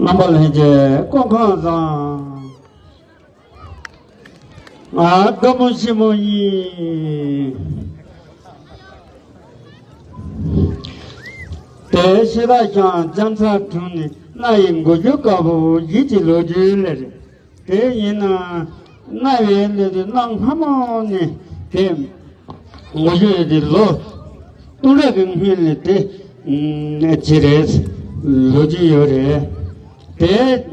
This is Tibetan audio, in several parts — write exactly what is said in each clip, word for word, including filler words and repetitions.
རྣམ་པ་ལྷན་རྒྱས་སྐུ་ཁམས་བཟང་། ང་དགའ་མོ་ཞིམ་མོ་ཡིན། དེ་ཤེས་རབ་ཤང་རྒྱལ་ཚ་དྲུང་ནས་གནའ་ཡི་མགོ་མཇུག་དཀར་པོ་ཡིད་ཀྱི་ལོ་རྒྱུས་ལས་རེད། དེ་ཡིན་ན་གནའ་བའི་གནས་དུ་གནའ་སྔ་མོ་ནས་དེ་ངོ་ཤེས་དེ་ལོ་སྟོང་ཕྲག་གི་སྔོན་ནས་དེ་ཅི་རེད། ལོ་རྒྱུས་ཡོད་རེད། དེ་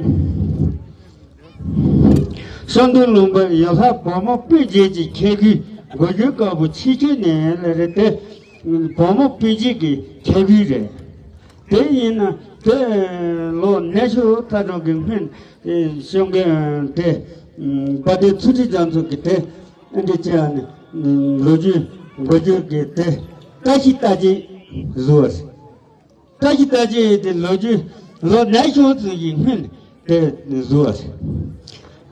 ཤང་སྟོད་ལུང་པ་ཡོ་ལྷ་བུ་མོ་སྤུན་མཆེད་ཀྱི་ཁྱད་ཁུལ་མགོ་མཇུག་དཀར་པོ་ཆེ་ཆུང་ནས་ལས་རེད་དེ། བུ་མོ་སྤུན་མཆེད་ཀྱི་ཁྱད་ཁུལ་རེད། དེ་ཡིན་ན་དེ་ལོ་ནེ་ཤོ་ཐ་གྲོང་གི་སྔོན་ཤོང་གི་དེ་དཔལ་ལྡན་ཚུལ་ཁྲིམས་རྒྱ་མཚོ་གི་དེ་ཨ་འདྲ་བྱས་ནས་ལོ་རྒྱུས་མགོ་མཇུག་གི་དེ་བཀྲ་ཤིས་རྟགས་བརྒྱད་བཟོས་པ་རེད། བཀྲ་ཤིས་རྟགས་བརྒྱད་དེ་ལོ་རྒྱུས་ལོ་ནེ་ཤོ་ཙམ་ཡིན་སྔོན་དེ་བཟོས་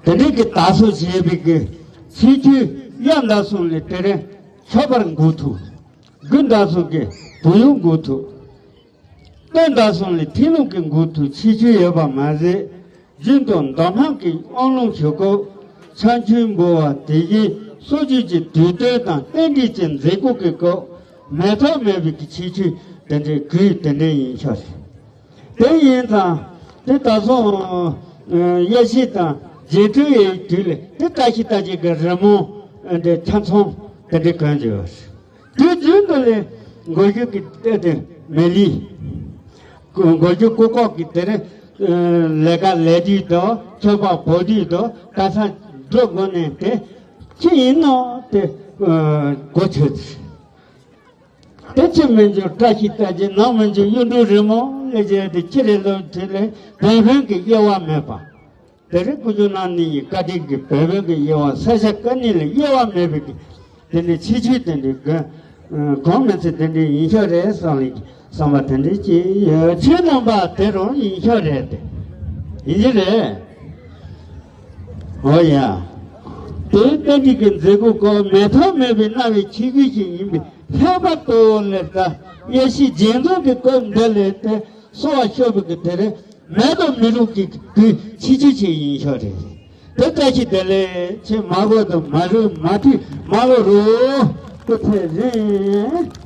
པ་རེད། དེ་འདྲའི་གི་དར་སྲོལ་བྱས་པའི་གི་ཆེ་ཆུང་གཡག་མདའ་སོང་ལས་དེ་རིང་ཆོག་པར་འགོ་ཐུག་དགུན་ཟླ་སོང་གི་བུ་ཡུག་འགོ་ཐུག་སྟོན་ཟླ་སོང་ལས་ཐིག་ལུང་གི་འགོ་ཐུག་ཆེ་ཆུང་ཡོད་པ་མ་ཟད། རྒྱུན་དུ་མདོ་སྨད་ཀྱི་དབང་ལུང་ཞུ་སྐབས་ཆང་ཆུང་འབུལ་བ་དེ་བཞིན་གསོལ་མཆོད་ཀྱི་དུས་སྟོན་དང་རྟེན་འབྲེལ་གྱི་མཛད་སྒོ་གི་སྐབས་མེད་ཐབས་མེད་པའི་གི་ཆེ་ཆུང་དེ་འདྲའི་གུས་དེ་འདྲའི་ཡིན་ཤག་རེད། དེ་ཡིན་ཙང་དེ་ད་སོང་། ཨ་དབྱར་བྱེས་དང་རྗེས་སྤྲོད་ཡི་དུས་ལ་དེ་བཀྲ་ཤིས་རྟགས་བརྒྱད་ཀྱི་རི་མོ་འདི་ཆ་ཚང་དེ་འདྲའི་གོན་གྱི་ཡོད། དུས་རྒྱུན་དུ་ལས་མགོ་མཇུག་གི་ལྟེ་དེ་མེ་ལི། མགོ་མཇུག་ཀོ་ཀོག་གི་དེ་རེད། ལས་ཀ་ལས་དུས་དང་ཆོས་པ་བོ་དུས་དང་ག་ས་འགྲོ་དགོས་ནས་དེ་ཅི་ཡིན་ནོ་དེ་གོ་ཆོད། དེ་ཕྱི་མི་འཇུག་བཀྲ་ཤིས་རྟགས་བརྒྱད། ནང་མི་འཇུག་གཡུ་འབྲུག་རི་མོ་ལས་བྱས་ཏེ་ཕྱི་རེ་ལོ་དེ་ལས་བན་བོན་གྱི་དབྱེ་བ་མེད་པ། དེ་རིང་སྐུ་ཞབས་རྣམ་གཉིས་ཀྱི་བཀའ་དྲིན་གྱིས་བོད་བོད་ཀྱི་དབྱེ་བ་ས་ཆ་ཀ་ནི་ལ་དབྱེ་བ་མེད་པའི་གི་དེ་ནི་ཕྱི་ཆོས་དེ་འདྲའི་དགོན་གོང་མི་ཚེ་དེ་འདྲའི་ཡིན་ཤག་རེད་བསམ་ལེ་བསམ་པ་དེ་འདྲའི་ཅིག་ཡོད། ཁྱེད་རྣམ་པ་དེ་རང་ཡིན་ཤག་རེད་དེ། ཡིན་གྱི་རེད། འོ་ཡ། དེའི་ཏན་ཏིག་གི་མཛད་སྒོ་སྐོར་མེད་ཐབས་མེད་པའི་གནའ་བོའི་ཆོས་བརྒྱུད་ཅིག་ཡིན་པས་ལྷག་པར་དུ་ལས་ད་དབྱར་བྱེས་རྒྱལ་འཛོམས་ཀྱི་སྐབས་འདི་ལས་དེ་གསོལ་བ་ཤོར་བའི་གི་དེ་རེད། མེད་དུ་མི་རུང་གི་དུས་ཕྱི་ཆོས་ཆེ་ཡིན་ཤོག་རེད། དེ་བཀྲ་ཤིས་བདེ་ལེགས། ཆེ་མ་གོ་དང་མ་རུ་མ་ཐུས་མ་གོ་རུ་ཏུ་ཕེ་རེད།